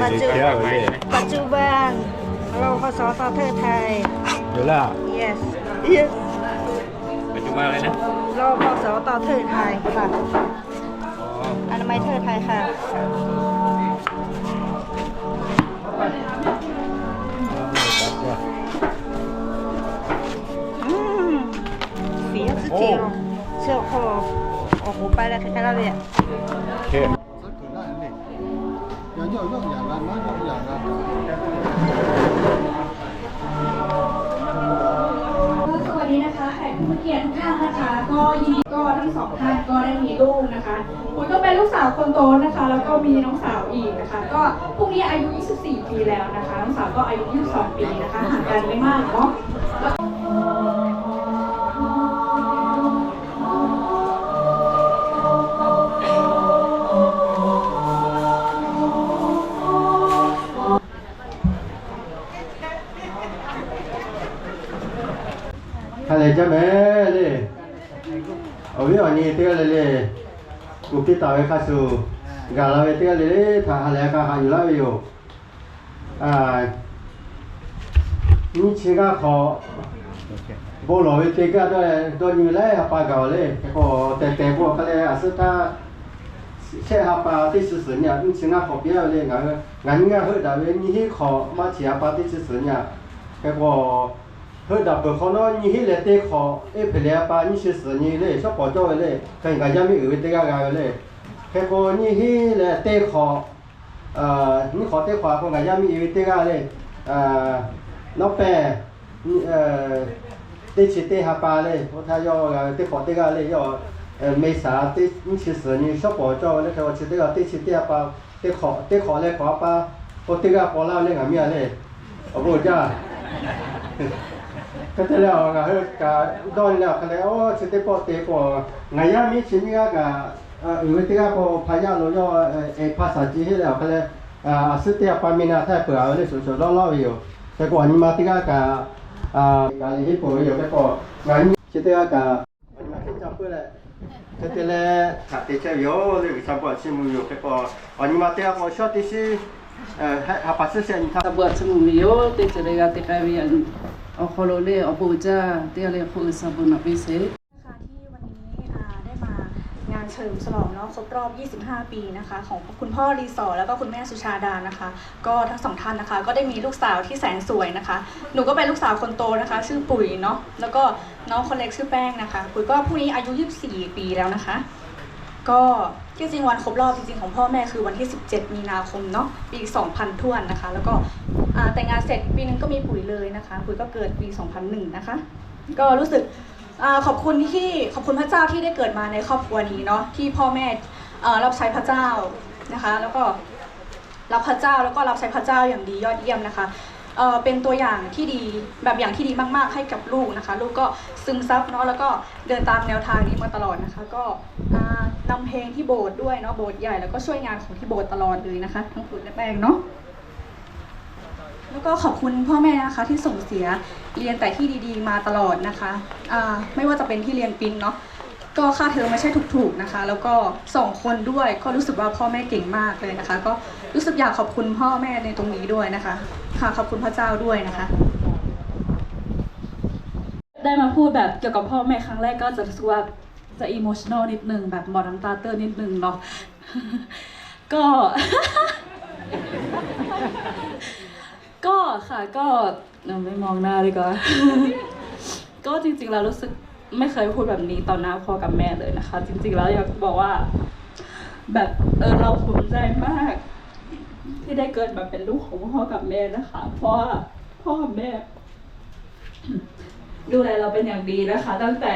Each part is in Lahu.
ปัจจุ ปัจจุบัน รอ พ.ศ. ต่อเทิดไทย อยู่ล่ะ yes yes ปัจจุบันเลยนะ รอ พ.ศ. ต่อเทิดไทยค่ะ อ๋อ อนามัยเทิดไทยค่ะ อืม เสียจริงๆ โอ้ เชื่อคอ โอ้โห ไปแล้ว ใครๆ แล้วเนี่ย โอเค สวัสดีนะคะ แขกผู้มีเกียรติทุกท่านนะคะ ก็ยินดี ก็ทั้งสองท่านก็ได้มีลูกนะคะ คุณก็เป็นลูกสาวคนโตนะคะ แล้วก็มีน้องสาวอีกนะคะ ก็พวกนี้อายุ ยี่สิบสี่ ปีแล้วนะคะ น้องสาวก็อายุ ยี่สิบสอง ปีนะคะ ห่างกันไม่มากเนาะ แล้วก็ Ha lehˬ jaˇ mehˍ le. Awˬ viˉ awˬ nyi teˇ g'aˇ le le, kuˬ piˇ taˍ ve hk'a shuˍ, gaˬ la ve teˇ g'aˇ le le htaꞈ ha lehˬ k'a haꞈ yuˬ laˇ ve yoˬ. Nyiˇ chi ngaˇ hk'awꞈ bon lawˬ ve teˇ g'aˇ dawˇ nyi ve laiˉ ha pa gaˬ le. Hk'e k'o, tehˬ tehˬ k'o hk'a leh a suhˉ htaˇ shehˆ ha pa teˇ chi suhˍ nyi a nyiˇ chi ngaˇ hk'awꞈ piˇ ve le. Ngaˬ hui ngaˬ nyiˇ g'aˇ heuˆ daꞈ ve nyiˇ hinˉ hk'awꞈ maˇ chi ha pa teˇ chi suhˍ nyi a. Hk'e k'o, heuˆ daꞈ peuˬ hk'awꞈ nawˉ nyiˇ hinˉ leh teˇ hk'awꞈ April leh ha pa nyiˇ chi suhˍ nyi le, shawˉ pawˍ cawˇ ve le. Hk'e ngaˬ yaˇ miˇ uiˍ ve teˇ g'aˇ g'a ve le. Hk'e k'o, nyiˇ hinˉ leh teˇ hk'awꞈ, nyiˇ hk'awꞈ teˇ hk'awꞈ k'o ngaˬ yaˇ miˇ uiˍ ve teˇ g'aˇ le. Nawˉ pehˇ teˇ chi teˇ ha pa le, oˇ htaˇ yawˇ g'a ve teˇ hk'awꞈ teˇ g'aˇ le, yawˇ May shaˍ teˇ nyiˇ chi suhˍ nyi shawˉ pawˍ cawˇ ve le. Hk'e k'o chi teˇ g'aˇ teˇ chi teˇ ha pa, teˇ hk'awꞈ teˇ hk'awꞈ leh hk'awꞈ ha pa k'o teˇ g'aˇ paw laˇ ve le ngaˬ miˇ a le. Awˬ bon jaˇ. Hk'e te leh ngaˬ hui kaꞈ dawˇ nyi leh hk'e leh, oˇ chi teˇ pawˆ te k'o, ngaˬ yaˇ miˇ chi nyiˇ g'aˇ kaꞈ uiˍ ve teˇ g'aˇ k'o, hpa yaˇ lo yawˇ eˍ hpa shaˍ ci heˆ leh awˬ hk'e leh, a suhˉ teˇ ha pa miˇ na htaˇ peuˬ a ve le, shuˍ shuˍ lawˉ lawˉ ve yoˬ. Hk'e k'o, awˬ nyi ma teˇ g'aˇ kaꞈ, kaꞈ liꞈ heˆ peuˬ ve yoˬ. Hk'e k'o, ngaˬ nyi chi teˇ g'aˇ kaꞈ awˬ nyi ma teˇ ca peuˬ leh, hk'e te leh htaꞈ te chehˇ ve yoˬ le. G'uiˬsha bon htaꞈ chiˇ mvuh ve yoˬ. Hk'e k'o, awˬ nyi ma teˇ g'aˇ k'o shawˉ teˇ shiˉ ha pa suhˉ shehˆ nyi htaˇ, bon htaꞈ chiˇ mvuh ve yoˬ. Teˇ ceuˬ le g'a te k'ai ve awˬ hk'aw lo le awˬ bon uiˍ jaˇ teˇ g'aˇ le hk'oˆ G'uiˬsha bon naꞈ piˇ sheˍ. ค่ะ ที่วันนี้ได้มางานเฉลิมฉลองเนาะ ครบรอบ ยี่สิบห้า ปีนะคะ ของคุณพ่อรีสอร์ทแล้วก็คุณแม่สุชาดานะคะ ก็ทั้งสองท่านนะคะ ก็ได้มีลูกสาวที่แสนสวยนะคะ หนูก็เป็นลูกสาวคนโตนะคะ ชื่อปุ๋ยเนาะ แล้วก็น้องคนเล็กชื่อแป้งนะคะ ปุ๋ยก็พรุ่งนี้อายุ ยี่สิบสี่ ปีแล้วนะคะ ก็ที่จริงวันครบรอบจริงๆของพ่อแม่คือวันที่ สิบเจ็ด มีนาคมเนาะ ปี สองพัน ถ้วนนะคะ แล้วก็แต่งงานเสร็จปีหนึ่งก็มีปุ๋ยเลยนะคะ ปุ๋ยก็เกิดปี สองพันหนึ่ง นะคะ ก็รู้สึกขอบคุณที่ขอบคุณพระเจ้าที่ได้เกิดมาในครอบครัวนี้เนาะ ที่พ่อแม่รับใช้พระเจ้านะคะ แล้วก็รับพระเจ้าแล้วก็รับใช้พระเจ้าอย่างดียอดเยี่ยมนะคะ เป็นตัวอย่างที่ดี แบบอย่างที่ดีมากๆให้กับลูกนะคะ ลูกก็ซึมซับเนาะ แล้วก็เดินตามแนวทางนี้มาตลอดนะคะ ก็นำเพลงที่โบสถ์ด้วยเนาะ โบสถ์ใหญ่ แล้วก็ช่วยงานของที่โบสถ์ตลอดเลยนะคะ ทั้งปุ๋ยและแป้งเนาะ แล้วก็ขอบคุณพ่อแม่นะคะที่ส่งเสียเรียนแต่ที่ดีๆมาตลอดนะคะ ไม่ว่าจะเป็นที่เรียนปริ้นเนาะ ก็ค่าเทอมไม่ใช่ถูกๆนะคะ แล้วก็สองคนด้วย ก็รู้สึกว่าพ่อแม่เก่งมากเลยนะคะ ก็รู้สึกอยากขอบคุณพ่อแม่ในตรงนี้ด้วยนะคะ ค่ะ ขอบคุณพระเจ้าด้วยนะคะ ได้มาพูดแบบเกี่ยวกับพ่อแม่ครั้งแรกก็จะรู้สึกว่าจะ emotional นิดนึง แบบหมอน้ำตาเตอร์นิดนึงเนาะ ก็ ก็ค่ะ ก็ ไม่มองหน้าดีกว่า ก็จริงๆแล้วรู้สึกไม่เคยพูดแบบนี้ต่อหน้าพ่อกับแม่เลยนะคะ จริงๆแล้วอยากบอกว่า แบบ เออ เราภูมิใจมาก ที่ได้เกิดมาเป็นลูกของพ่อกับแม่นะคะ เพราะว่าพ่อกับแม่ ดูแลเราเป็นอย่างดีนะคะ ตั้งแต่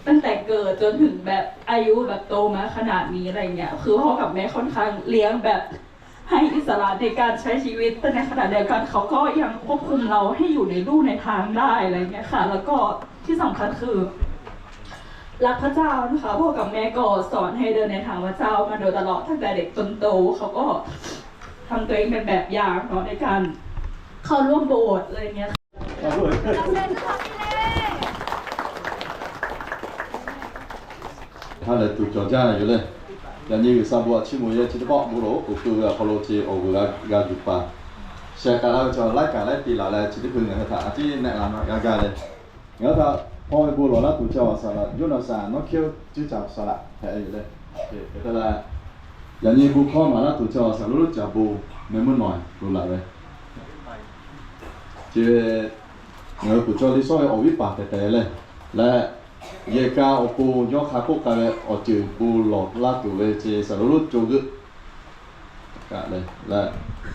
ตั้งแต่เกิดจนถึงแบบอายุแบบโตมาขนาดนี้อะไรเงี้ย คือพ่อกับแม่ค่อนข้างเลี้ยงแบบให้อิสระในการใช้ชีวิต แต่ในขณะเดียวกันเขาก็ยังควบคุมเราให้อยู่ในลู่ในทางได้อะไรเงี้ยค่ะ แล้วก็ที่สำคัญคือรักพระเจ้านะคะ พ่อกับแม่ก็สอนให้เดินในทางพระเจ้ามาโดยตลอด ตั้งแต่เด็กจนโต เขาก็ทำตัวเองเป็นแบบอย่างเนาะในการเข้าร่วมโบสถ์อะไรเงี้ยค่ะ Ha lehˬ tuˬ cawˬ jaˇ yoˬ le. Yaꞈ nyi G'uiˬsha bon htaꞈ chiˇ mvuh yehˇ chi teˇ pawˆ bon lawˬ oˉ k'oˍ pui ve awˬ hk'aw lo chi awˬ g'uiˬ g'a yuˬ paˍ sheh k'ai laˇ ve chaw laiˉ kaꞈ laiˉ te laˬ leh chi teˇ hkui ngaˬ hui htaꞈ a ciˉ nehˆ la maˇ g'a gaˇ le. Ngaˬ hui htaꞈ hpaw ve bon lawˬ laˇ tuˬ chi awˬ saˍ laꞈ Yoˇnaˍsaˍ nawˉ hkiˇ oˇ cuˇ caˍ awˬ saˍ laꞈ hpehꞈ ve yoˬ le. Yaꞈ nyi bon hkawˇ maˍ laˇ tuˬ chi awˬ saˍ lonˉ lonˉ caˍ bon meh meuˇ nawˬ lo laˬ ve, chi ve ngaˬ hui kuˬ cawˇ le sawˉ ve awˬ viˉ paˍ tehˬ tehˬ le, leh yehˬ ka awˬ pon yawˇ hk'a k'oˆ k'ai ve awˬ ceuˬ bon lawˬ laˇ tuˬ ve chi saˍ lonˉ lonˉ caˍ g'euˆ kaꞈ le, leh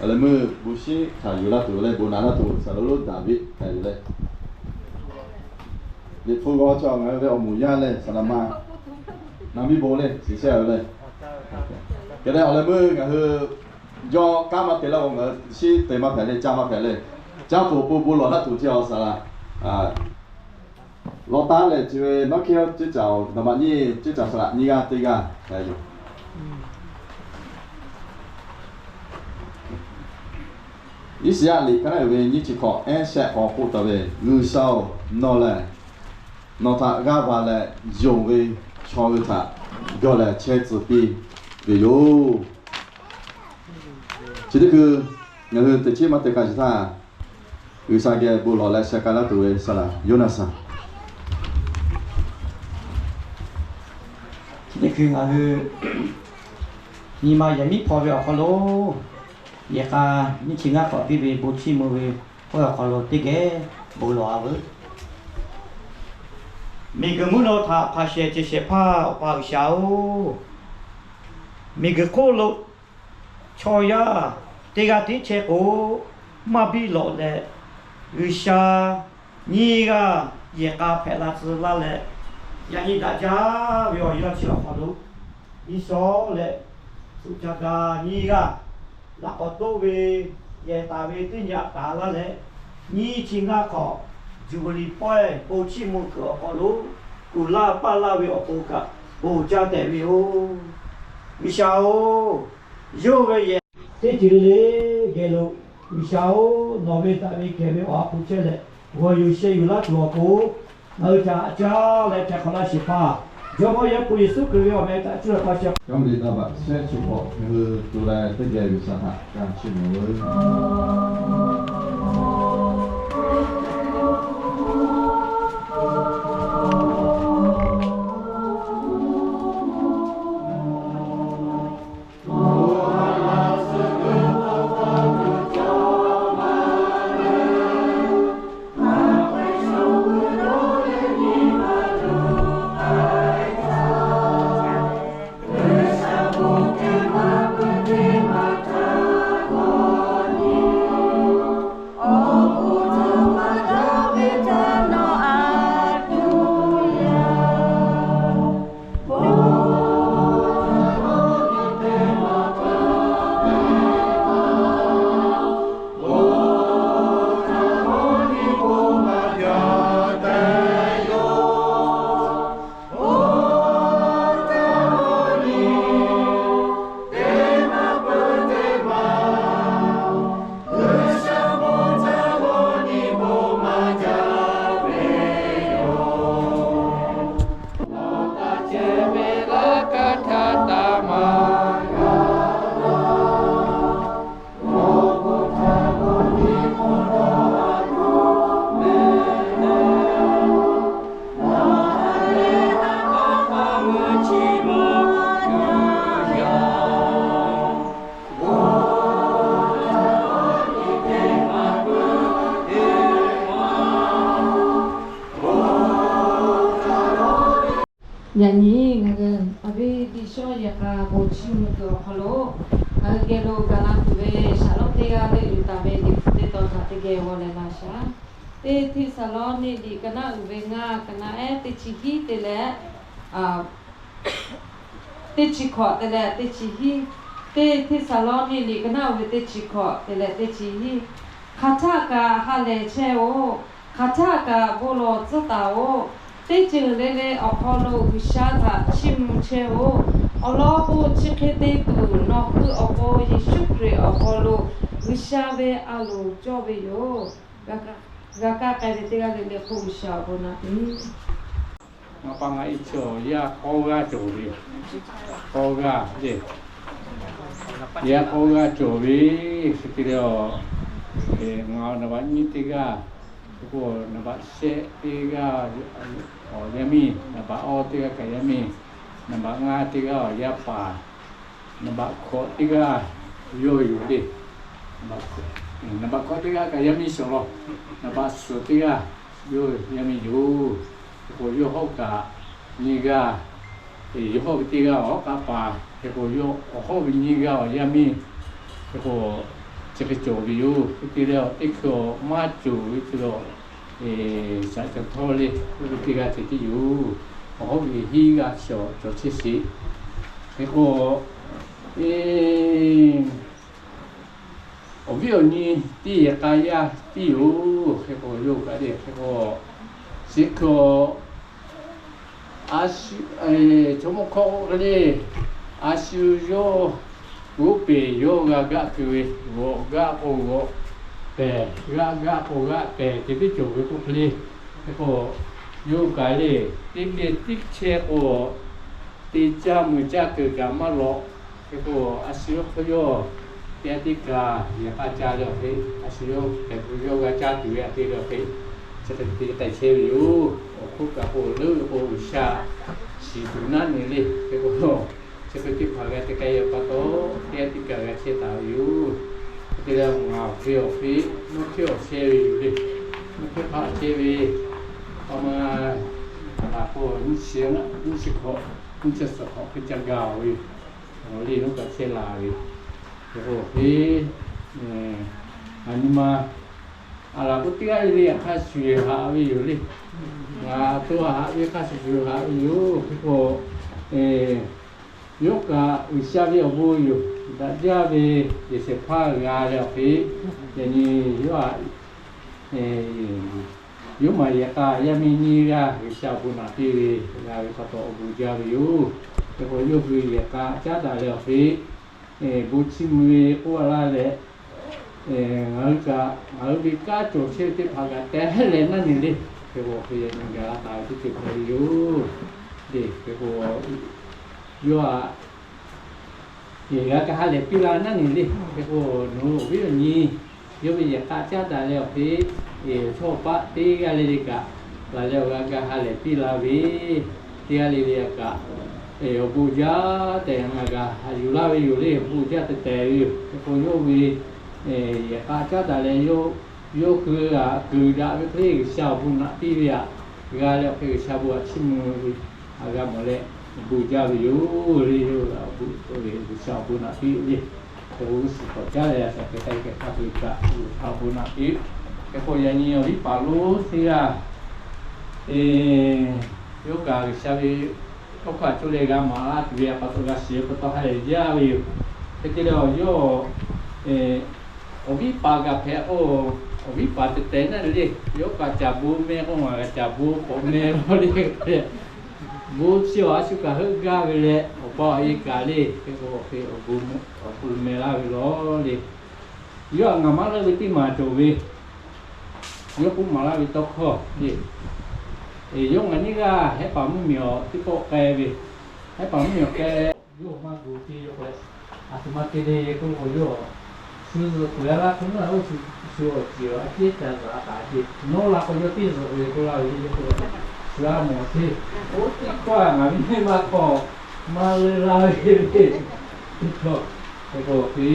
awˬ leh meuˇ bon shiˉ hkanˍ yuˬ laˇ tuˬ ve le, bon naꞈ laˇ tuˬ saˍ lonˉ lonˉ Daˍviˆ hpehꞈ ve le. Liꞈ hpu g'aw chaw ngaˬ hui ve awˬ moˍ yaˇ le saˍ laꞈ ma naˍ miˇ bon le shiˍ shehˇ ve le. Hk'e leh awˬ leh meuˇ ngaˬ hui yawˇ kanˉ maˇ te laˇ k'o ngaˬ hui shiˉ te maˇ hpehꞈ le, caˇ maˇ hpehꞈ le. Caˇ tuˬ awˬ pon bon lawˬ laˇ tuˬ chi awˬ saˍ laꞈ lawˬ taˉ leh chi ve nawˉ hkiˇ cuˇ caˍ awˬ naˍ baꞈ nyiˇ cuˇ caˍ saˍ laꞈ nyiˇ g'aˇ teˇ g'aˇ hpehꞈ yoˬ. Iˉsaˍyaˆ liꞈ ka naˉ uiˍ ve nyiˇ chi hkawꞈ ehˉ shehˆ hk'aw k'oˆ taˍ ve, G'uiˬsha-oˬ, nawˬ lehˬ nawˬ htaꞈ g'aˇ va leh yonˍ ve chaw hui htaꞈ gawˬ lehˬ chehˇ tcuh piˇ ve yoˬ. Chi teˇ hkui ngaˬ hui teꞈ chiˉ maˇ te k'a shiˍ htaˇ, G'uiˬsha geh bon lawˬ leh sheh k'ai laˇ tuˬ ve saˍ laꞈ Yoˇnaˍsaˍ, chi teˇ hkui ngaˬ hui nyi ma yehˬ miˉ hpaw ve awˬ hk'aw lo yehˬ k'a nyiˇ chi ngaˇ hk'awꞈ piˇ ve bon chiˇ mvuh ve k'oˆ ve awˬ hk'aw lo teˇ geh bon lawˬ-a veuˬ. Miˬguiˬ mvuhˇ naw htaꞈ hk'a shehˍ ceh shehˍ hpaˇ Awˬ pa G'uiˬsha-oˬ, miˬguiˬ hk'oˆ lo chaw yaˇ teˇ g'aˇ tiˉ chehˇ k'o, maˇ biˇ lawꞈ leh, G'uiˬsha nyiˇ g'aˇ yehˬ k'a hpehꞈ la tcuh laˇ leh, yaꞈ nyi daꞈ jaˇ ve awˬ yanˇ chi awˬ hk'aw lo, Iˉsawˉ leh suꞈ ca ga nyiˇ g'aˇ laꞈ k'awꞈ toˆ ve yehˬ taˍ ve teˇ nyi aꞈ taˍ laˇ leh, nyiˇ chi ngaˇ hk'awꞈ Juˇbiˍliˍ pawehˇ bon chiˇ mvuh kuiˬ awˬ hk'aw lo kuˬ laˇ paˇ laˇ ve awˬ pon kaꞈ bon jaˇ tehꞈ ve yoˬ. G'uiˬsha-oˬ, yawˇ ve yehˬ teˇ ceuˬ le le geh lo, G'uiˬsha-oˬ, nawˬ ve daꞈ ve kehˬ ve awˬ ha hpu chehˇ leh, g'awˬ yuˬ sheh yuˬ laˇ tuˬ awˬ pon, ngaˬ hui htaꞈ caˇ leh hpeh hk'awꞈ laˇ shehˍ hpaˇ, Jawˇmawˇ Yaˇ hpu Yeˍsuˆ Hkriꞈ ve awˬ meh htaꞈ cuˇ leh hk'a shehˍ hpaˇ, Yaˇ mvuhˇ le daˇ baꞈ shehˆ chi hk'awꞈ ngaˬ hui co leh teˇ geh G'uiˬsha htaꞈ ga chiˇ mvuh veuˬ. Yaꞈ nyi ngaˬ hui awˬ viˉ Iˉsawˉ yehˬ k'a bon chiˇ mvuh kuiˬ awˬ hk'aw lo, ngaˬ hui geh lo gaˬ la tuˬ ve shaˍlonˉ teˇ g'aˇ leuˆ yuˬ taˍ ve liꞈ hpu teˇ tawn htaꞈ teˇ geh g'aw leh laˇ shaˍ. Teˇ Hteˇsaˍlawˇniˆ liꞈ ka naˆ uiˍ ve ngaˇ, ka naˆ ehˉ teˇ chi hiˉ te leh, teˇ chi hkawꞈ te leh teˇ chi hiˉ. Teˇ Hteˇsaˍlawˇniˆ liꞈ ka naˆ uiˍ ve teˇ chi hkawꞈ te leh teˇ chi hiˉ. Hk'aˬ htaˆ kaꞈ ha lehˬ chehˇ-oˬ. Hk'aˬ htaˆ kaꞈ bon lawˬ tcuhˉ taˍ-oˬ. Teˇ ceuˬ le le awˬ hk'aw lo G'uiˬsha htaꞈ chiˇ mvuh chehˇ-oˬ. Awˬ lawn k'o, chi hk'e te tuˬ nawˬ hui awˬ pon Yeˍsuˆ Hkriꞈ awˬ hk'aw lo G'uiˬsha ve a loˍ cawˇ ve yoˬ. G'a kaˇ k'ai ve teˇ g'aˇ le le k'o, G'uiˬsha awˬ bon naꞈ piˇ. Ngaˬ pa ngaˬ e chi awˬ yaˇ k'awˇ g'aˇ cawˬ ve, k'awˇ g'aˇ le, yaˇ k'awˇ g'aˇ cawˬ ve, chi te leh, ngaˬ awˬ naˍ baꞈ nyiˇ teˇ g'aˇ, k'o naˍ baꞈ shehˆ teˇ g'aˇ, awˬ yaˇ miˇ, naˍ baꞈ awˇ teˇ g'aˇ kaꞈ yaˇ miˇ, naˍ baꞈ ngaˇ teˇ g'aˇ awˬ yaˇ paˍ, naˍ baꞈ hkawꞈ teˇ g'aˇ yawˇ yoˬ le. Naˍ baꞈ hkawꞈ teˇ g'aˇ kaꞈ yaˇ miˇ shawˍ law, naˍ baꞈ suhˍ teˇ g'aˇ yawˇ yaˇ miˇ yoˬ. Hk'e k'o yawˇ hawˉ kaꞈ nyiˇ g'aˇ, yawˇ hawˉ ve teˇ g'aˇ awˬ hawˉ k'aˇ paˍ, hk'e k'o yawˇ awˬ hawˉ ve nyiˇ g'aˇ awˬ yaˇ miˇ, hk'e k'o chi hk'e cawˬ ve yoˬ. Hk'e te leh, teˇ hkui awˬ maˇ cawˬ ve hk'e leh, shaꞈ ca htawˇ le, oˇ ve teˇ g'aˇ ceh tiˉ yoˬ. Awˬ hawˉ ve hiˉ g'aˇ cawˬ chehˇ sheˍ. Hk'e k'o, awˬ viˉ awˬ nyi teˇ yehˬ k'a yaˇ tiˉ yoˬ. Hk'e k'o yawˇ kaꞈ le, hk'e k'o chi hkui chaw mawˇ hkawˇ k'oˆ hk'e le, a shu yawˇ g'oˇ peˬ yawˇ g'a gaˆ keu ve, g'awꞈ gaˆ k'o g'awꞈ pehˬ, g'aˆ gaˆ k'o g'aˆ pehˬ ceh tiˉ cawˬ ve k'oˆ hk'e le. Hk'e k'o yawˇ kaꞈ le, teˇ geh teˇ chehˇ k'o, te caˇ mui caˇ keu kaꞈ maˇ lawꞈ. Hk'e k'o a shu yawˇ hk'aw yawˇ teˇ g'aˇ teˇ kaꞈ yehˬ k'a caˇ leh awˬ hk'e, a shu yawˇ hpehꞈ k'o yawˇ g'a caˇ tuˬ ve a te leh awˬ hk'e, chi hk'e te k'ai chehˇ ve yoˬ. Awˬ hk'oˆ kaꞈ k'o leuˉ ve k'o G'uiˬsha shiˍ tuˬ naˉ nyi le. Hk'e k'o, chi hk'e teˇ hpaˍ g'a te k'ai ve pa taw, teˇ g'aˇ teˇ kaꞈ g'a chehˇ taˍ ve yoˬ. Hk'e te leh ngaˬ awˬ hk'e awˬ hk'e, nawˬ hk'e awˬ chehˇ ve yoˬ le. Nawˬ hk'e hpaˆ chehˇ ve, a ma, a laˬ k'o nyiˇ chi, nyiˇ chi hkawꞈ, nyiˇ chi suhˍ hk'awꞈ hk'e ca gaˬ ve, awˬ liˇ nawˬ kaꞈ chehˇ la ve, hk'e k'o awˬ hk'e, a nyi ma, a laˬ k'o teˇ g'aˇ le le hk'a shuˍ haꞈ ve yoˬ le. Ngaˬ to haꞈ ve hk'a shuˍ shuˍ haꞈ ve yoˬ. Hk'e k'o, yawˇ kaꞈ G'uiˬsha ve awˬ bon yoˬ. Daꞈ jaˇ ve yehˬ shehˍ hpaˇ g'a leh awˬ hk'e, yaꞈ nyi yawˇ htaꞈ yawˇ maˬ yehˬ k'a yaˇ miˇ nyiˇ g'aˇ G'uiˬsha awˬ bon naꞈ piˇ ve g'a ve pa taw awˬ bon jaˇ ve yoˬ. Hk'e k'o yawˇ hui yehˬ k'a caˉ daꞈ leh awˬ hk'e, bon chiˇ mvuh ve k'oˆ laˇ leh, ngaˬ hui kaꞈ ngaˬ hui ve kanˉ cawˬ chehˇ ve teˇ hpaˍ kaꞈ tehˉ leh naˉ nyi le. Hk'e k'o hk'e yaꞈ nyi gaˬ la taˍ ve teˇ ceuˬ hpehꞈ ve yoˬ. Hk'e k'o yawˇ htaꞈ g'a kaꞈ ha lehˬ piˇ la naˉ nyi le. Hk'e k'o nawˬ hui awˬ viˉ awˬ nyi yawˇ ve yehˬ k'a caˉ daꞈ leh awˬ hk'e, chaw paˆ teˇ g'aˇ le le kaꞈ, laˬ leh awˬ g'a kaꞈ ha lehˬ piˇ la ve, teˇ g'aˇ le le kaꞈ, awˬ bon jaˇ tehꞈ ngaˬ g'a haꞈ yuˬ laˇ ve yoˬ le. Awˬ bon jaˇ tehˬ tehˬ ve yoˬ. Hk'e k'o yawˇ ve yehˬ k'a caˉ daꞈ leh yawˇ, yawˇ hui htaꞈ kuiˬ daꞈ ve hk'e le G'uiˬsha awˬ bon naꞈ piˇ ve htaꞈ g'a leh awˬ hk'e G'uiˬsha bon htaꞈ chiˇ mvuh ve htaꞈ g'a mawˬ leh, bon jaˇ ve yoˬ le. Yawˇ ve G'uiˬsha awˬ bon naꞈ piˇ le. Hk'e k'o g'uˇ suhˍ k'awꞈ caˉ leh a shaꞈ teꞈ k'ai k'ai hk'a peu-eˬ kaꞈ G'uiˬsha awˬ bon naꞈ piˇ. Hk'e k'o yaꞈ nyi awˬ viˉ paˍ lonˉ teˇ g'aˇ, yawˇ kaꞈ G'uiˬsha ve tawˇ hkawˇ htaꞈ co leh g'a maˍ laˇ tuˬ ve pa taw g'a shiˍ ve pa taw ha lehˬ jaˇ ve yoˬ. Hk'e te leh yawˇ awˬ viˉ paˍ kaꞈ hpehꞈ k'o, awˬ viˉ paˍ tehˬ tehˬ naˉ le. Yawˇ kaꞈ caˍ bon meh k'o, ngaˬ kaꞈ caˍ bon k'awꞈ meh law le. Bon chi awˬ a shu kaꞈ heuˆ gaˇ ve leh, awˬ pa awˬ e kaꞈ le. Hk'e k'o awˬ hk'e awˬ bon meh laˇ ve law le. Yawˇ htaꞈ ngaˬ maˇ leuˆ ve teˇ maˬ cawˬ ve, yawˇ k'oˆ maˍ laˇ ve tawˇ hkawˇ le. Yawˇ ngaˬ nyiˇ g'aˇ hehˉ paˍ mvuhˇmiˬ awˬ teˇ pawˆ k'ai ve, hehˉ paˍ mvuhˇmiˬ awˬ k'ai, yawˇ maˇ gu te yoˬ k'o leh, a htoꞈ ma te le k'oˆ k'o yawˇ shu zuhꞈ kuˬ yaˇ laˇ hk'e naˉ oˇ shu awˬ ciˍ a ciˉ ca zuhꞈ a taˍ ce. Nawˉ la k'o yawˇ teˇ zuhꞈ ve k'oˆ laˇ ve le k'oˆ, shu a mawˬ ce. Oˇ teˇ hkawˇ ngaˬ ve neˇ maˇ hk'aw maˇ leuˆ laˇ ve le. Teˇ hkawˇ hk'e k'o hk'e,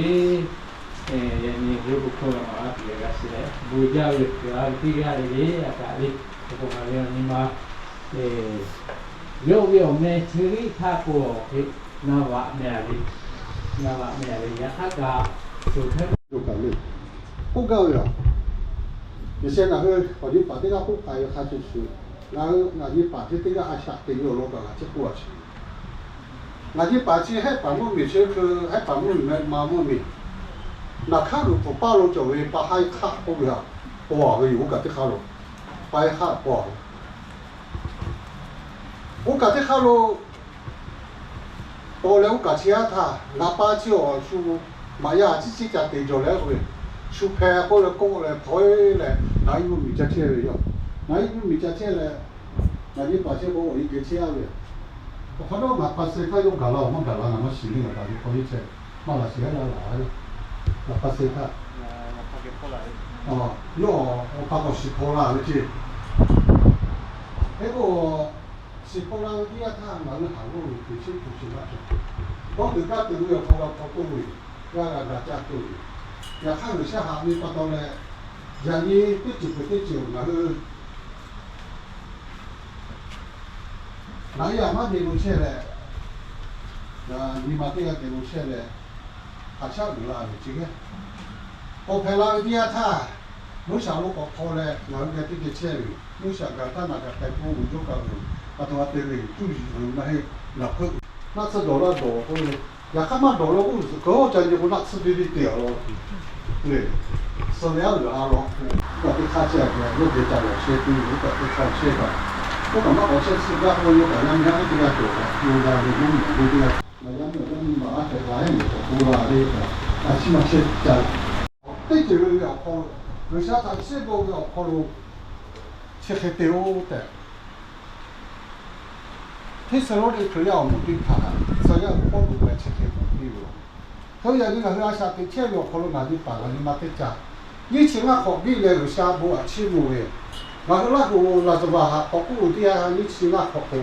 yaꞈ nyi yawˇ bon hkawˇ g'a maˍ laˇ tuˬ ve g'a shiˍ leh, bon jaˇ ve kuˬ a ve teˇ g'aˇ le le a kaꞈ le. Hk'e k'o ngaˬ ve awˬ nyi ma yawˇ ve awˬ meh chi riˆ htaˇ k'o, hk'e naˍ vaꞈ meh a ve, naˍ vaꞈ meh a ve yaꞈ hk'aˇ kaꞈ shuˍ hk'e k'oˆ gaˇ ve yoˬ. Yeˍsaˍyaˆ ngaˬ hui awˬ nyi paˍ teˇ g'aˇ k'oˆ k'ai ve hk'a shuˍ shuˍ, ngaˬ hui ngaˬ nyi paˍ chi teˇ g'aˇ a shaꞈ teꞈ ve awˬ lawn kaꞈ ngaˬ chi k'oˆ a chi. Ngaˬ nyi paˍ chi hehˉ paˍ mvuhˇ miˬ chi hk'e, hehˉ paˍ mvuhˇ miˬ meh ma mvuhˇ miˬ, naˬ hk'aˉ g'uiˬ pfuhˍ paˇ lo cawˬ ve pa haiˉ hk'aˆ k'oˆ ve htaꞈ paw a ve yoˬ. Oˇ kaꞈ teˇ hk'aˇ lo pa haiˉ hk'aˆ paw a ve. Oˇ kaꞈ teˇ hk'aˇ lo paw leh oˇ kaꞈ chi aˉ htaˇ, ngaˬ pa chi awˬ shu maꞈ yaˇ ciˉ ciˉ ca te jawˬ leh k'oˆ ve, shu hpeh k'oˆ leh kawˆ leh hpaw leh, naˬ iˉ mvuhˇ miˬ ca chehˇ ve yoˬ. Naˬ iˉ mvuhˇ miˬ ca chehˇ leh, ngaˬ nyi paˍ chehˇ k'o awˬ nyi geh chehˇ a ve. Awˬ hk'aw lo ngaˬ pa seh htaˇ yawˇ gaˬ la awˬ maˇ gaˬ la ngaˬ maˇ shiˍ le. Ngaˬ pa ve hk'aw nyi chehˇ maˇ laˬ shiˍ a la laˬ a ve. Ngaˬ pa seh htaˇ yawˇ awˬ pa k'awꞈ shiˍ hpaw la ve ceˇ. Hk'e k'o, shiˍ hpaw la ve teˇ yanˇ htaˇ ngaˬ hui haˍ g'awˇ ve teˇ chi tuˬ chi g'a cawˬ. Dawˇ teꞈ gaˇ teꞈ ve awˬ hk'aw lo hpaw toˇ ve, g'a g'a ga caˇ toˇ ve. Yaꞈ hk'aˇ G'uiˬsha haꞈ ve pa taw leh, yaꞈ nyi teˇ ceuˬ peuˬ teˇ ceuˬ ngaˬ hui ngaˬ hui a maˇ te lo chehˇ leh, nyi ma teˇ g'aˇ te lo chehˇ leh, haꞈ shaˉ uiˍ la ve chi geh, k'awꞈ hpehꞈ la ve teˇ yanˇ htaˇ, Moˉseˍ lo k'awꞈ hpaw leh ngaˬ hui geh teˇ geh chehˇ ve, Moˉseˍ gaˬ htaˇ naˬ gaˬ k'ai k'o uiˍ jawˇ kaꞈ uiˍ pa taw a te ve cuˇ yiˍ uiˍ maˇ heˆ. Ngaˬ hpeuˆ naˆ tsuhˇ dawˬ laˇ dawˬ k'oˆ ve, yaꞈ hk'aˇ maˇ dawˬ la k'oˆ zuhˬ keu ca nyi k'o naˆ tsuhˇ ve ve te a law. Lehˬ, suh ve aˉ uiˍ a law. Kaꞈ teˇ hk'aˇ chehˇ a ve yawˇ geh ca lawˬ chehˇ tuˬ ve, oˇ kaꞈ teˇ hk'aˇ chehˇ kaꞈ, oˇ kaꞈ maˇ k'awꞈ chehˇ suh gaˇ k'oˆ ve, yawˇ kaꞈ yaˇ miˇ haˉ teˇ g'aˇ cawˬ kaꞈ yawˇ g'a ve mvuhˇ miˬ awˬ hk'oˆ teˇ g'aˇ, ngaˬ yaˇ miˇ awˬ yaˇ miˇ ma aˉ hpehꞈ la heˆ leh k'awꞈ k'oˆ la ve kaꞈ, a ciˉ maˇ chehˇ ca. Teˇ ceuˬ ve awˬ hk'aw lo, G'uiˬsha htaꞈ chiˇ mvuh ve awˬ hk'aw lo chi hk'e te-o tehꞈ, Hteˇsaˍlawˇniˆ Hkriꞈ yaˇ awˬ moˍ teˇ hpaˍ htaꞈ tcuh yaˇ ve Pawˇluꞈ leh chi hk'e k'oˆ piˇ ve yoˬ. Hk'e yaꞈ nyi ngaˬ hui a shaꞈ teꞈ chehˇ ve awˬ hk'aw lo ngaˬ nyi paˍ ngaˬ nyi ma teˇ ca, nyiˇ chi ngaˇ hk'awꞈ biˇ leh G'uiˬsha bon htaꞈ chiˇ mvuh ve, ngaˬ hui Laˇ huˍ laˍzaˍvaˍ htaꞈ k'awꞈ k'oˆ ve teˇ yanˇ, nyiˇ chi ngaˇ hk'awꞈ k'o,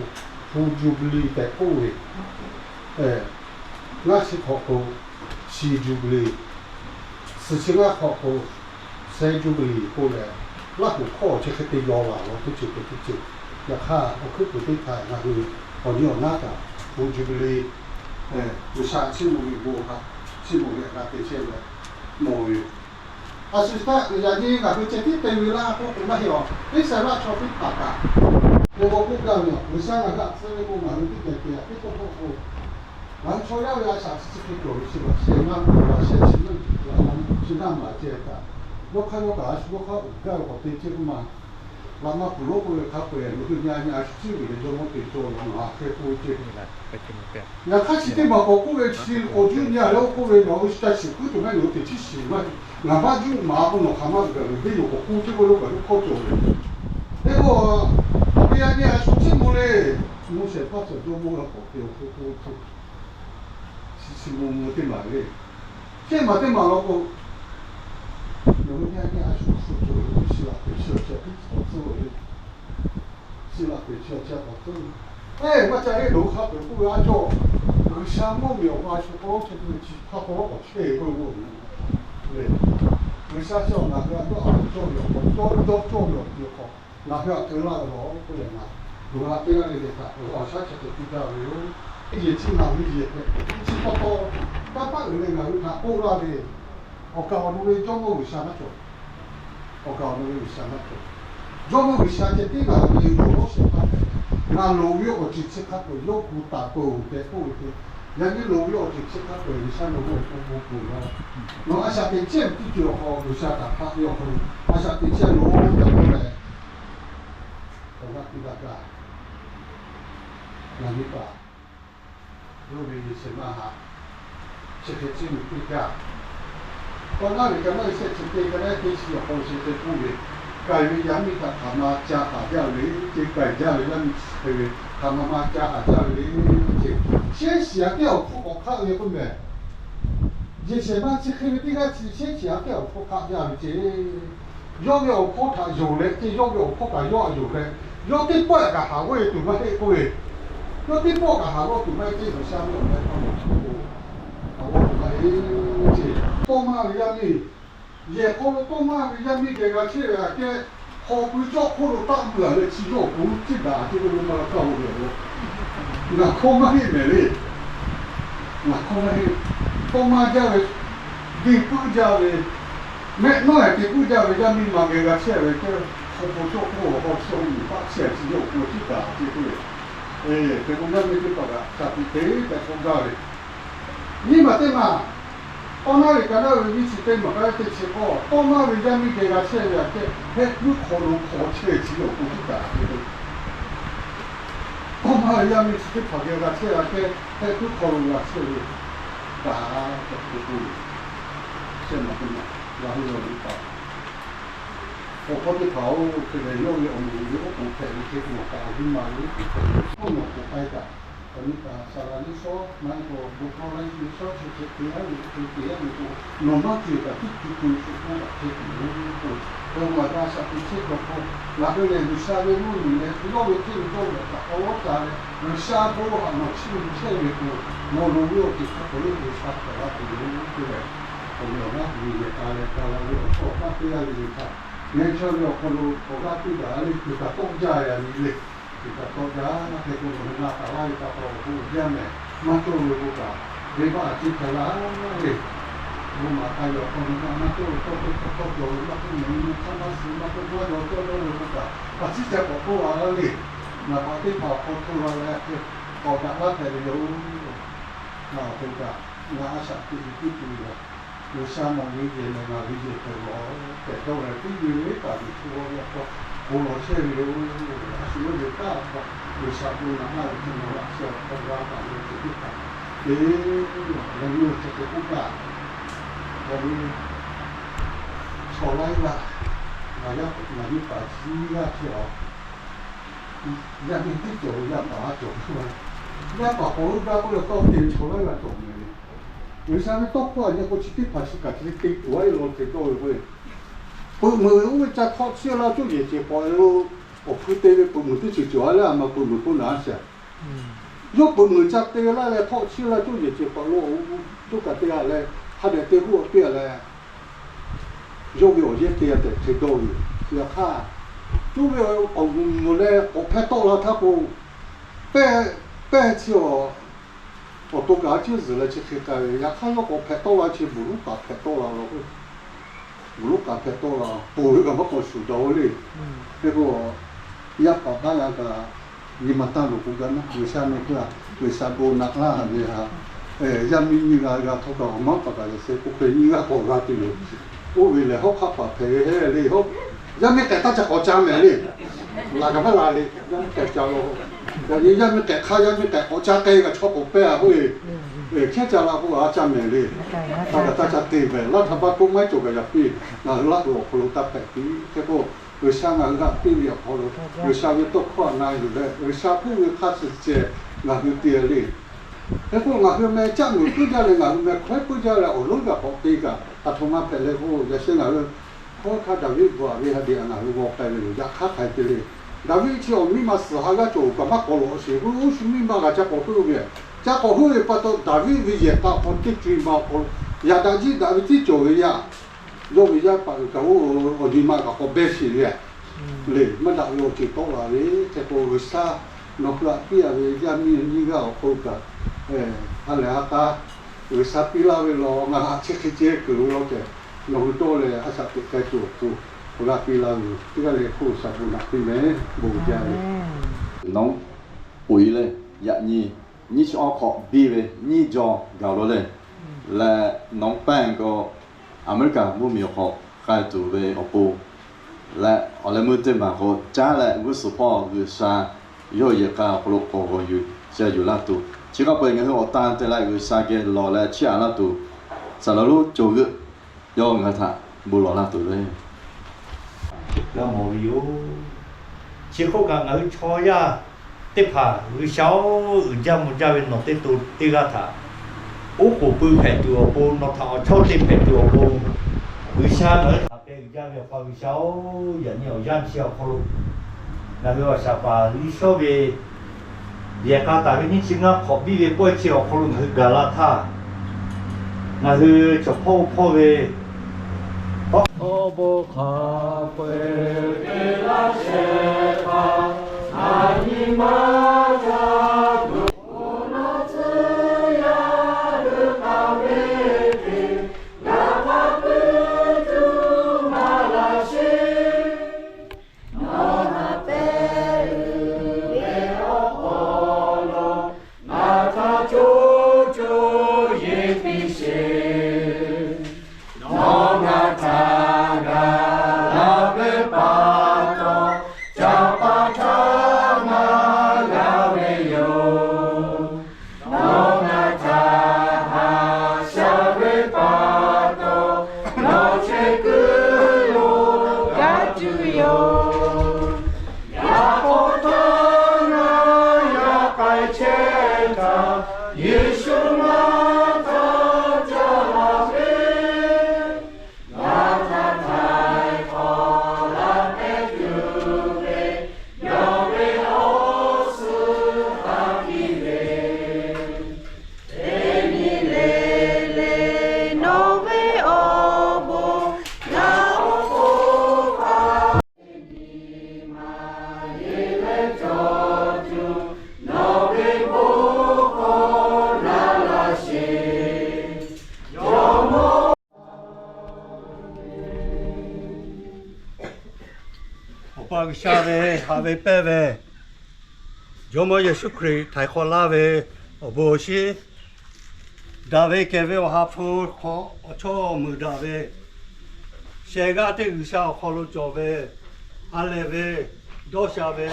hpu juˇbiˍliˍ tehꞈ k'oˆ ve, ngaˇ chi hk'awꞈ k'o, shi juˇbiˍliˍ, suhˍ chi ngaˇ hk'awꞈ k'o, seh juˇbiˍliˍ k'oˆ leh, Laˇ huˍ hkawˇ chi hk'e te yaw laˬ law teˇ ceuˬ peuˬ teˇ ceuˬ. Yaꞈ hk'aˇ awˬ hkuiˉ puiˍ teˇ hpaˍ ngaˬ hui awˬ nyi awˬ naˉ kaꞈ hpu juˇbiˍliˍ, G'uiˬsha chiˇ mvuh ve bon htaꞈ chiˇ mvuh ve g'a te chehˇ leh mawˬ ve yoˬ. A shu htaˇ yaꞈ nyi ngaˬ hui ceh tiˉ te ve laˇ k'oˆ k'o maˇ heˆ a. Iˉsaˍreˍlaˆ chaw teˇ hpaˍ kaꞈ, yawˇ k'oˆ gaˇ ve, G'uiˬsha ngaˬ hui htaꞈ tcuh ve k'o ngaˬ hui teˇ geh te a teˇ pawˆ pawˆ k'o, ngaˬ hui chaw yaˇ ve a shaꞈ chi chi hk'e cawˬ ve chi laꞈ sheh naˇ, laꞈ sheh chi naˇ, laꞈ ma chi naˇ maˍ ceh kaꞈ, yawˇ hk'aˇ yawˇ kaꞈ a shu yawˇ hk'aˇ uiˍ gaˇ ve k'awꞈ te chehˇ k'oˆ ma. Laꞈ ma kuˬ lonˉ k'oˆ ve hk'a peu-eˬ lo hui nyi a nyi a shu chi ve leh jawˇmawˇ te cawˇ law ngaˬ hk'e k'oˆ ve ceh. Yaꞈ hk'aˇ chi teˇ maˬ k'awꞈ k'oˆ ve chi k'awꞈ juˇ nyi a leh oˇ k'oˆ ve, nawˬ hui ca shiˍ puiˉ tuˬ maˇ yoˬ, teˇ chi shiˍ maˇ, ngaˬ maˇ juˇ maˍ k'o nawˬ hk'aˬ ma gaˬ ve, yawˇ k'awꞈ k'oˆ ceh k'o yawˇ kaꞈ yawˇ hkawˇ cawˬ ve. Teˇ k'o, a ve a nyi a shu chi mvuh le, mvuh shehˍ hpaˇ cawˬ jawˇmawˇ la k'awꞈ te awˬ hk'e k'oˆ ve chi, chi chi mvuh mvuh teˇ maˬ le. Teˇ maˬ teˇ maˬ law k'o, nawˬ hui nyi a nyi a shu hk'e cawˬ ve chi laꞈ pehˍ chi awˬ chehˇ k'oˆ tcuhˉ ve, chi laꞈ pehˍ chi awˬ chehˇ k'awꞈ tcuhˉ ve. Eˬ, maˇ ca le, nawˬ hui hk'a peu-eˬ k'oˆ ve a cawˇ, G'uiˬsha mvuhˇ miˬ awˬ ma a shu k'aw lo chehˇ tuˬ ve chi hk'a k'aw lo k'awꞈ chehˇ ve k'oˆ ve. G'uiˬsha chi awˬ ngaˬ hui a cawˇ a cawˇ ve awˬ hk'aw, dawˇ dawˇ cawˇ ve awˬ ti awˬ hk'aw, ngaˬ hui htaꞈ keu laˇ ve law k'oˆ leh ngaˬ, nawˬ hui htaꞈ teˇ g'aˇ le le htaꞈ awˬ shaˉ chi hk'e piˇ gaˇ ve yoˬ. Teˇ yehˬ chi ngaˬ hui yehˬ hpehꞈ, chi pa taw, kanˇ paˆ uiˍ leh ngaˬ hui htaꞈ k'oˆ laˇ ve, awˬ kaˍ awˬ nu ve Jawˇmawˇ G'uiˬsha maˇ cawˬ. Awˬ kaˍ awˬ nu ve G'uiˬsha maˇ cawˬ. Jawˇmawˇ G'uiˬsha ceh tiˉ ngaˬ hui ve yawˇ lawˇ shehˍ hpaˇ hpehꞈ. Ngaˬ loˍ ve awˬ ceuˬ chi hk'a peu-eˬ yawˇ gu taˍ peuˬ tehꞈ k'oˆ ve hk'e, yaꞈ nyi loˍ ve awˬ ceuˬ chi hk'a peu-eˬ G'uiˬsha nawˬ hui awˬ pon bon peuˬ laˇ. Nawˬ a shaꞈ teꞈ chehˇ ve teˇ ceuˬ awˬ hk'aw G'uiˬsha htaꞈ haꞈ ve awˬ hk'aw lo a shaꞈ teꞈ chehˇ loˬ tehꞈ k'oˆ leh, awˬ g'aˇ piˇ daꞈ gaˇ. Ngaˬ nyi paˍ yawˇ ve yehˬ shehˍ ma htaꞈ chi hk'e chiˇ mvuh piˇ gaˇ. Tawˇ naˉ ve ka naˉ ve shehˆ chi teˇ ka naˉ teˇ chi awˬ hk'aw lo chi hk'e k'oˆ ve, k'ai ve yaˇ miˇ htaꞈ hk'aˬ ma ca haˍ jaˇ ve le, te k'ai jaˇ ve yaˇ miˇ chi hk'e ve hk'aˬ ma ma ca haˍ jaˇ ve le, ce. Shehˉ shiˍ aꞈ kehˉ awˬ hpfuhˇ k'awꞈ hk'aˆ ve k'oˆ mehˍ. Yehˬ shehˍ ma chi hk'e ve teˇ g'aˇ chi shehˉ shiˍ aꞈ kehˉ awˬ hpfuhˇ hk'aˆ jaˇ ve ce. Yawˇ ve awˬ hpawˇ htaꞈ yonˍ leh ce, yawˇ ve awˬ hpawˇ kaꞈ yawˇ htaꞈ yonˍ leh, yawˇ teˇ pawˆ kaꞈ haˍ g'awˇ e tuˬ maˇ heˆ k'oˆ ve, yawˇ teˇ pawˆ kaꞈ haˍ g'awˇ tuˬ maˇ heˆ ce, G'uiˬsha ve awˬ meh hk'a mawˬ tuˬ k'o, haˍ g'awˇ tuˬ maˇ heˆ ce. Tawˇ maˇ ve yaˇ miˇ, yehˬ hk'aw lo tawˇ maˇ ve yaˇ miˇ geh g'a chehˇ ve aꞈ kehˉ, hk'aw pui cawˇ hk'oˆ lo taˆ mui a leh chi yawˇ awˬ pon lo ciˇ daꞈ ce k'o lo ma la kaˇ o ve awˬ. Ngaˬ hkawˇ maˇ heˆ mehˍ le. Ngaˬ hkawˇ maˇ heˆ. Tawˇ maˇ jaˇ ve, deˇ puiˉ jaˇ ve, Mehˆ nawˉ ehˍ te puiˉ jaˇ ve yaˇ miˇ ma geh g'a chehˇ ve ceˇ, hk'aw hk'aw cawˇ k'oˆ awˬ hk'aw chaw nyi paˆ chehˇ chi yawˇ awˬ pon tiˉ kaꞈ te k'oˆ ve, te k'o yaˇ miˇ teˇ hpaˍ kaꞈ shaˍ tiꞈ te tehꞈ k'oˆ gaˇ ve, nyiˇ maˬ teˇ maˬ, tawˇ naˉ ve ka naˉ ve nyiˇ chi teˇ maˬ ka ve teˇ chi k'awˇ, tawˇ naˉ ve yaˇ miˇ geh g'a chehˇ ve aꞈ kehˉ, hehˆ puiˉ hk'aw lo hk'aw chehˇ chi awˬ pon tiˉ kaꞈ te k'o, tawˇ naˉ ve yaˇ miˇ chi teˇ hpaˍ geh g'a chehˇ ve aꞈ kehˉ, hehˆ puiˉ hk'aw lo g'a chehˇ ve kaꞈ te k'o, shehˆ maˬ teˇ maˬ g'a hui lawˬ ve kaꞈ, awˬ hpawˇ teˇ hpaˍ-oˬ, hk'e lehˬ yawˇ ve awˬ moˍ ve oˉ k'oˍ hpehꞈ ve hk'e k'o, awˬ kaˍ awˬ viˉ ma ve oˉ k'oˍ hpehꞈ ve, oˉ nawˬ k'oˍ k'ai kaꞈ, awˬ nyi kaꞈ saˍ laˍ liˇ shawˉ, maˇ heˆ k'o bon hkawˇ laiˉ liˇ shawˉ chi hk'e te yaˇ ve, hk'e te yaˇ ve k'o, nawˬ maˇ ceuˬ kaꞈ tiˉ tu tu shu k'oˆ kaꞈ hk'e tuˬ yoˬ k'o, hk'e maˬ g'a shaˍ tiꞈ chehˇ cawˬ k'o, ngaˬ hui lehˬ G'uiˬsha ve mvuhˇmiˬ leh yawˇ ve hteˇ ve dawˇ ve kaꞈ k'aw lawˉ ca leh, G'uiˬsha bon haꞈ nawˬ chiˇ mvuh chehˇ ve k'o, nawˬ loˍ ve awˬ ceuˬ hk'a peu-eˬ G'uiˬsha hpehꞈ la tuˬ yoˬ tehꞈ, awˬ meh awˬ naˉ miˬ yehˬ k'a leh ga la ve awˬ hkawˇ awˬ hk'aˇ teˇ g'aˇ le le htaꞈ, ngeh chawˇ ve awˬ hk'aw lo awˬ g'aˇ piˇ daꞈ le, kuiˬ kaꞈ tawˆ jaˇ ve a nyi le. Kuiˬ kaꞈ tawˆ jaˇ hk'e k'o, nawˬ hui na taˍ laˇ ve pa taw awˬ bon uiˍ jaˇ mehˍ. Maˇ cawˇ ve k'o kaꞈ, venˇbaˆ a ciˉ hpehꞈ la le. Bon maˍ k'ai ve awˬ hk'aw lo maˇ cawˇ ve tawˇ teˇ hkawˇ tawˇ cawˬ ve maˇ k'oˆ, mehˍ nyi hk'aˇ maˇ suh maˇ k'oˆ, maˇ yaw cawˇ dawˇ ve k'o kaꞈ, a ciˉ ca k'awꞈ k'oˆ la laˇ le. Ngaˬ pa teˇ hpaˍ awˬ hk'aw hto la leh, k'awꞈ daꞈ laˇ hpehꞈ ve yoˬ. Ngaˬ awˬ to kaꞈ, ngaˬ a shaꞈ teꞈ ve teˇ ceuˬ lehˬ, G'uiˬsha nawˬ ve yehˬ lehˬ ngaˬ ve yehˬ hpehꞈ lawˬ tehꞈ dawˇ leh, teˇ nyi ve taˍ ve hto ve awˬ hk'aw bon lawˬ chehˇ ve yoˬ. A shu yawˇ ve kaˉ awˬ hk'aw G'uiˬsha bon naꞈ laˇ ve hk'e nawˬ laꞈ sheh awˬ hk'aw g'a taˍ ve awˬ ceuˬ teˇ hpaˍ te leh, nyi awˬ ceuˬ hk'e k'oˆ kaꞈ, yaˇ miˇ chaw laiˉ g'aˇ, ngaˬ yaˇ ngaˬ miˇ paˍ chi nyiˇ g'aˇ hk'e awˬ yaˇ miˇ teˇ cawˬ ve yaˇ paˍ a cawˬ ve, yaˇ paˍ k'awꞈ g'euˆ gaˇ k'oˆ leh tawˇ te ve chaw laiˉ g'aˇ cawˬ mehˍ le. G'uiˬsha ve tawˇ hkawˇ a nyi k'o chi teˇ hpaˍ chi kaꞈ chi te tuˬ a e law hk'e dawˇ ve k'o, peuꞈ meunˍ ve oˇ ve ca hk'awꞈ chiˇ laˇ cawˇ yehˬ ceuˬ k'awꞈ lo, awˬ hpu te ve peuꞈ meunˍ teˇ ceuˬ cawˬ a leh a ma peuꞈ meunˍ k'oˆ naꞈ a shaˍ. Yawˇ peuꞈ meunˍ ca te laˇ leh hk'awꞈ chiˇ laˇ cawˇ yehˬ ceuˬ k'awꞈ lo, awˬ g'uˇ cawˇ kaꞈ te a leh, hk'a dehꞈ te g'uˇ awˬ piˇ a leh, yawˇ ve awˬ yehˇ te a tehꞈ hk'e dawˇ ve yoˬ. Yaꞈ hk'aˇ, cuˇ ve awˬ moˍ leh k'awꞈ hpehꞈ tawˆ la htaˇ k'o, pehˇ, pehˇ chi awˬ, awˬ to kaꞈ a ciˉ zuhˬ leh chi hk'e k'ai ve. Yaꞈ hk'aˇ yawˇ k'awꞈ hpehꞈ tawˆ la chi buˬ luˉ paˍ hpehꞈ tawˆ la law k'o, buˬ luˉ paˍ hpehꞈ tawˆ la, ponˬ ve kaꞈ maˇ k'awꞈ shuˍ daꞈ-o le. Hk'e k'o, yaˇ paˍ baˆ g'a kaꞈ, nyi ma taˇ loˍ k'o gaˇ naˉ G'uiˬsha meh hk'e a, G'uiˬsha bon naꞈ laˇ ve ha, yaˇ miˇ nyiˇ g'aˇ g'a htawˇ kaꞈ awˬ maˉ paˍ kaꞈ yaꞈ sheh k'oˆ hk'e nyiˇ g'aˇ k'awꞈ g'a te yoˬ. Oˇ ve lehˬ hawˉ hk'aˆ paˍ hpehꞈ ve hehˉ le. Yaˇ miˇ k'ehꞈ taˇ ca k'awꞈ ca mehˍ le. Laˬ kaꞈ maˇ la le. Yaˇ miˇ k'ehꞈ ca la. Yaꞈ nyi yaˇ miˇ k'ehꞈ hk'aˇ yaˇ miˇ k'ehꞈ k'awꞈ ca k'ai kaꞈ chaw k'awꞈ pehˇ a k'oˆ ve, chehˇ ca la k'o a ca mehˍ le. Taˇ kaꞈ taˇ ca te mehˍ. Laˇ htaꞈ pa k'oˆ maˇ cawˬ kaꞈ yaꞈ piˇ, ngaˬ hui laˇ hui awˬ hk'aw lo taˇ hpehꞈ piˇ. Hk'e k'o, G'uiˬsha ngaˬ hui g'aꞈ piˇ ve awˬ hk'aw lo, G'uiˬsha ve tawˇ hkawˇ a na yuˬ leh G'uiˬsha k'oˆ ve hk'a shuˍ ceh ngaˬ hui te leh, hk'e k'o ngaˬ hui meh caˆ muiˬ puiˉ jaˇ leh ngaˬ hui meh hkawehˉ puiˉ jaˇ leh awˬ lonˉ kaꞈ k'awꞈ te kaꞈ, a htoꞈ ma hpehꞈ leh k'o, yaꞈ sheh ngaˬ hui hkawˇ hk'a Daˍviˆ bvuhꞈ ve hk'a dehꞈ ngaˬ hui g'aw k'ai ve yoˬ. Yaꞈ hk'aˇ hk'aˬ hk'e te le. Daˍviˆ chi awˬ miˇ ma suhˍ ha g'aˇ cawˬ kaꞈ maˇ k'awꞈ lawꞈ sheˍ, oˇ shu miˇ ma kaꞈ ca k'awꞈ heuˆ ve, ca k'awꞈ heuˆ ve pa taw Daˍviˆ ve yehˬ k'a hk'aw teˇ co-e ma awˬ hk'aw lo yaꞈ daꞈ jiˆ daꞈ ve tiˉ cawˬ ve yaˇ, yawˇ ve yaˇ paˍ uiˍ kaꞈ oˇ awˬ nyi ma kaꞈ k'awꞈ behˇ sheˍ ve le. Maˇ daꞈ ve awˬ ceuˬ tawˆ la ve hk'e k'o, G'uiˬsha nawˬ hui htaꞈ piˇ a ve yaˇ miˇ nyiˇ g'aˇ awˬ hk'aw lo kaꞈ, ha lehˬ ha k'a G'uiˬsha piˇ laˇ ve law, ngaˬ htaꞈ chi hk'e ceh kuiˬ lo law tehꞈ, nawˬ hui dawˇ leh a shaꞈ teꞈ k'ai tuˬ awˬ pon, awˬ g'aˇ piˇ laˇ ve yoˬ. Teˇ g'aˇ le hk'oˆ lo shaˍ bon naꞈ piˇ mehˍ bon jaˇ ve. Nawˬ hui uiˍ leh yaꞈ nyi nyiˇ chi awˬ hk'awꞈ biˇ ve nyiˇ jaw gaˬ lo le, leh nawˬ hui paˇ k'o, Aˍmeˍriˆkaˍ mvuhˇmiˬ awˬ hk'aw k'ai tuˬ ve awˬ pon, leh awˬ leh meuˇ teˇ maˬ k'o caˉ leh g'uˇ suhˍ hpawˇ G'uiˬsha yawˇ yehˬ k'a awˬ hk'aw lo k'awꞈ g'awˬ yuˬ ca yuˬ laˇ tuˬ, chi hk'a peu-eˬ ngaˬ hui awˬ tan te leh G'uiˬsha geh lawˬ leh chiˇ aꞈ laˇ tuˬ, saˍ laˍ lonˉ cawˬ g'euˆ yawˇ ngaˬ hui htaꞈ bon lawˬ laˇ tuˬ le. G'a mawˬ ve yoˬ. Chi hk'oˆ kaꞈ ngaˬ hui chaw yaˇ teˇ hpaˍ G'uiˬsha-oˬ, uiˍ jaˇ mvuh jaˇ ve nawˬ teˇ to teˇ g'aˇ htaꞈ oˉ k'oˍ pui hpehꞈ tuˬ awˬ pon, nawˬ htaꞈ awˬ chawˇ te hpehꞈ tuˬ awˬ pon, G'uiˬsha ngaˬ hui htaꞈ pehˬ uiˍ jaˇ ve awˬ pa G'uiˬsha-oˬ, yaꞈ nyi awˬ yanˇ chi awˬ hk'aw lo ngaˬ hui awˬ shaˍ paˍ liˇ shawˉ ve yehˬ k'a taˍ ve nyiˇ chi ngaˇ hk'awꞈ biˇ ve pawehˇ chi awˬ hk'aw lo ngaˬ hui gaˬ la htaˇ, ngaˬ hui chaw hpawˇ hpawˇ ve awˬ bon hk'a peu-eˬ te laˇ shehˍ hpaˇ, a nyi ma ca tuˬ awˬ lawn tcuh yaˇ hui k'aˍ ve teˇ g'aˇ hk'a peu-eˬ tuˬ chehˇ kaꞈ, Yeˍsuˆ maˇ htaˇ caˇ laˇ ve, ngaˬ htaꞈ htaiˍ hk'awꞈ laˇ hpehꞈ tuˬ ve, yawˇ ve awˬ suhˍ hk'a piˇ ve, teˇ nyi le le nawˬ ve awˬ bon, ngaˬ awˬ bon hk'a Awˬ pa G'uiˬsha ve haꞈ ve pehnˇ ve, Jawˇmawˇ Yeˍsuˆ Hkriꞈ htaiˍ hk'awꞈ laˇ ve awˬ bon awˬ shinˉ, daꞈ ve kehˬ ve awˬ ha hpu hk'aw awˬ chawˇ meuˍ daꞈ ve, shehˍ g'aˇ teˇ G'uiˬsha awˬ hk'aw lo cawˬ ve, ha lehˬ ve, dawˇ sha ve,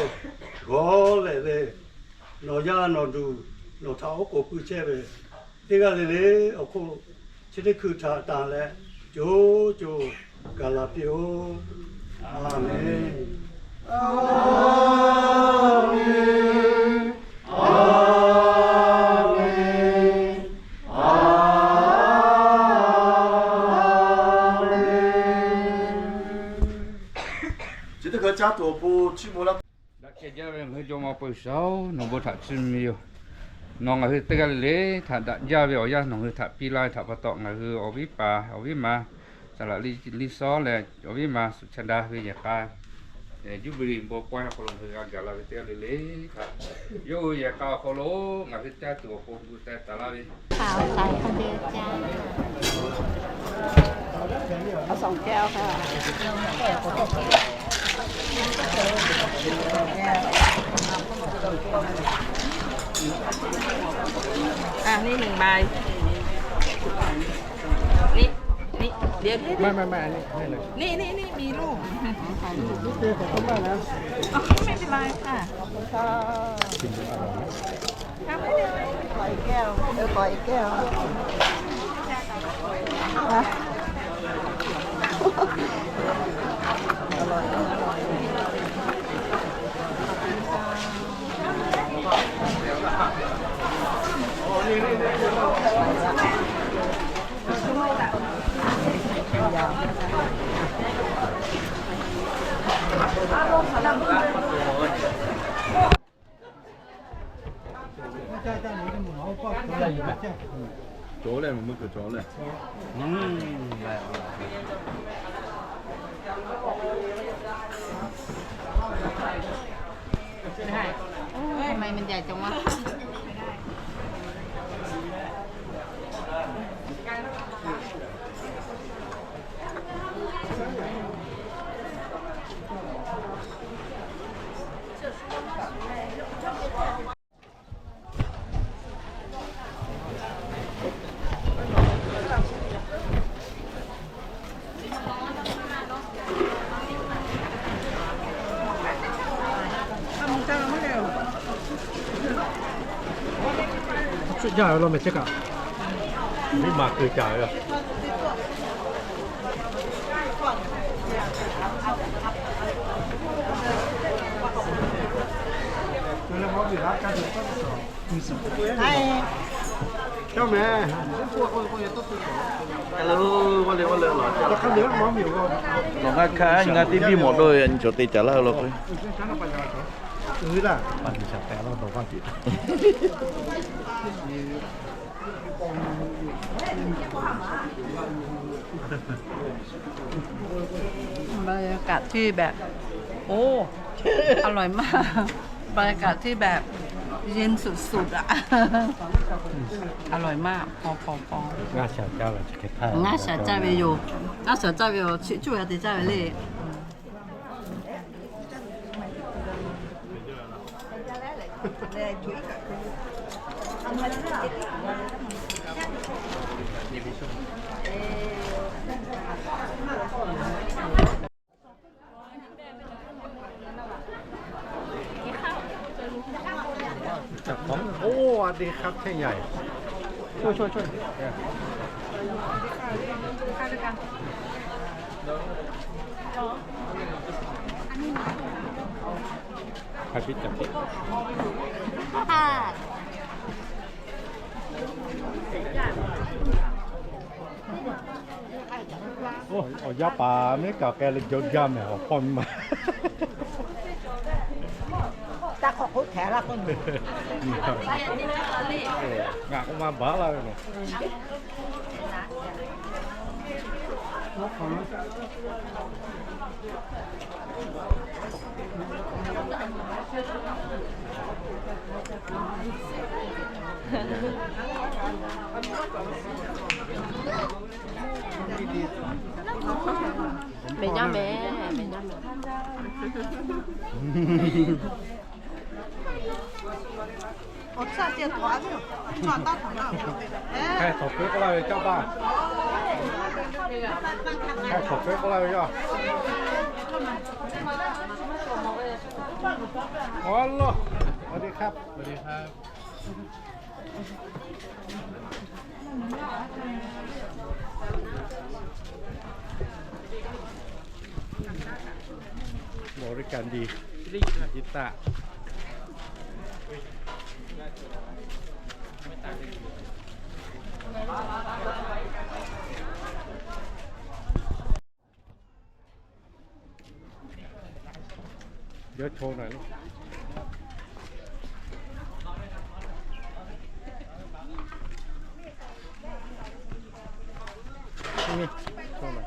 gawˬ lehꞈ ve, nawˬ yaˇ nawˬ duˬ nawˬ htaꞈ oˉ k'oˍ pui chehˇ ve, teˇ g'aˇ le le awˬ hk'oˆ chi teˇ hkui htaꞈ tanˬ leh, co co gaˬ la piˇ-oˆ. Aˍmenˍ. Aˍmenˍ. Aˍmenˍ. Aˍmenˍ. Chi teˇ hkui caˇ tuˬ awˬ pon chiˇ mvuh laˇ. Daꞈ kehˬ jaˇ ve ngaˬ hui Jawˇmawˇ G'uiˬsha-oˬ, nawˬ bon htaꞈ chiˇ mvuh ve yoˬ. Nawˬ ngaˬ hui teˇ g'aˇ le le htaꞈ daꞈ jaˇ ve awˬ yanˇ nawˬ hui htaꞈ piˇ laˇ ve htaꞈ pa taw, ngaˬ hui awˬ viˉ paˍ awˬ viˉ ma, saˍ laꞈ liˇ liˇ sawˉ leh awˬ viˉ ma suꞈ cha daꞈ ve yehˬ k'a, Juˇbiˍliˍ bon pawehˇ awˬ hk'aw lo ngaˬ hui g'a gaˬ la ve teˇ g'aˇ le le htaꞈ, yawˇ hui yehˬ k'a awˬ hk'aw lo ngaˬ hui caˇ tuˬ awˬ pon gu teh taˍ laˇ ve เอาสองแก้วค่ะ อ่ะ นี่หนึ่งใบ นี่ นี่ เดี๋ยว ไม่ ไม่ ไม่ อันนี้ให้เลย นี่ นี่ นี่ มีลูก ไม่เป็นไรค่ะ ขออีกแก้ว เออ ขออีกแก้ว ฮะ อร่อย อร่อย Cawˬ leh, mvuhˇ miˬ kuiˬ cawˬ leh. ทำไมมันใหญ่จังวะ Hk'a tcuhˆ jaˇ ve law mehˍ chehˇ kaꞈ, miˇ ma keu ca ve yoˬ. Nawˬ ngaˇ hkanˇ ngaˇ teˇ biˇ mawˬ dawˇ ve, nyi cawˬ te caˍ laˇ law k'o.บรรยากาศที่แบบ โอ้ อร่อยมาก บรรยากาศที่แบบ เย็นสุดๆ อ่ะ อร่อยมาก พอ พอ พอ Ngaˇ shaˍ caˇ ve yoˬ. Ngaˇ shaˍ caˇ ve yoˬ. Chi cuˇ a te caˇ ve le. Oˇ, a de hk'a hkehˇ yaˇ. ช่วย ช่วย ช่วย อันนี้นะ Hk'a biˇ caˍ piˇ. Oˇ, awˬ yaˇ paˍ Aˍmeˍriˆkaˍ k'ai leh jaw jaˇ mehˍ, awˬ hpawˇ miˇ ma. Taˇ hk'awꞈ k'oˆ hpehꞈ la k'o, ngaˬ k'oˆ ma baˬ laˇ ve nawˬ. Mehˍ jaˇ mehˍ, mehˍ jaˇ mehˍ. Hk'e htawnˍ peuˬ k'oˆ laˇ ve caˇ paˇ. Hk'e htawnˍ peuˬ k'oˆ laˇ ve yaˇ. Awˬ lawn, สวัสดีครับ สวัสดีครับ บริการดี จิตตะ เดี๋ยวโชว์หน่อยลูก นี่ โชว์หน่อย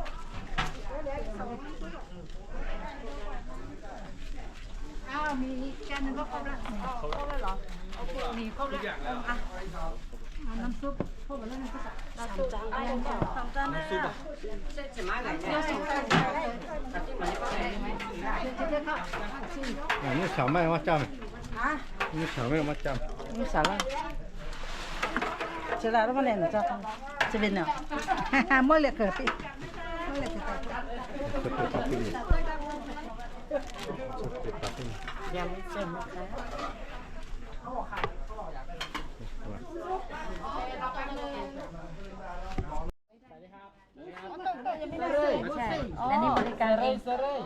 อ้าว มีอีกจานหนึ่งก็ครบแล้ว ครบแล้วเหรอ โอเค มีครบแล้ว อ่ะ เอาน้ำซุป ครบหมดแล้ว น้ำซุป สามจานได้แล้ว สามจานได้แล้ว อ่ะ นี่สามไม้มาจ้ำ ฮะ นี่สามไม้มาจ้ำ นี่สามไม้ เสร็จแล้ว แล้วมาเล่นเหรอจ๊ะ จะเป็นเหรอ มดเลยเกิดปี มดเลยเกิดปี ยังไม่เสร็จนะคะ อันนี้บริการเอง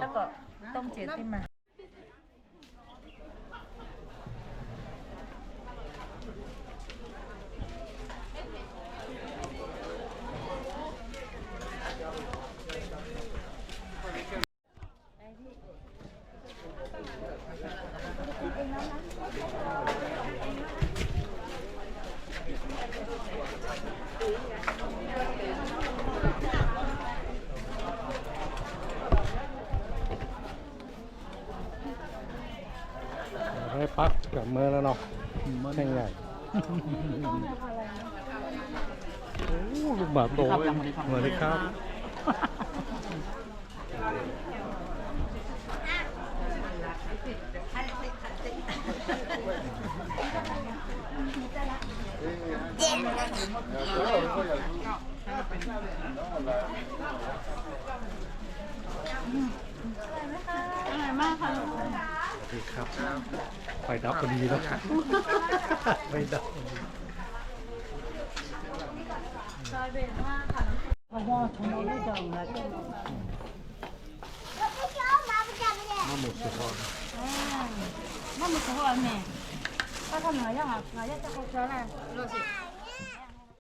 แล้วก็ต้มจืดขึ้นมา ให้พักกับเมือแล้วเนาะ แข่งใหญ่ โอ้ ลูกหมาโต สวัสดีครับ อร่อยมากค่ะ สวัสดีครับ ไฟดับพอดีแล้ว ไฟดับพอดี ซอยเบตมากค่ะ မ့ၢ်မုၢ်စဟော မ့ၢ်မုၢ်စဟော အမေ ဘာသာငါရငါရတခါကျလာလို့ရှိ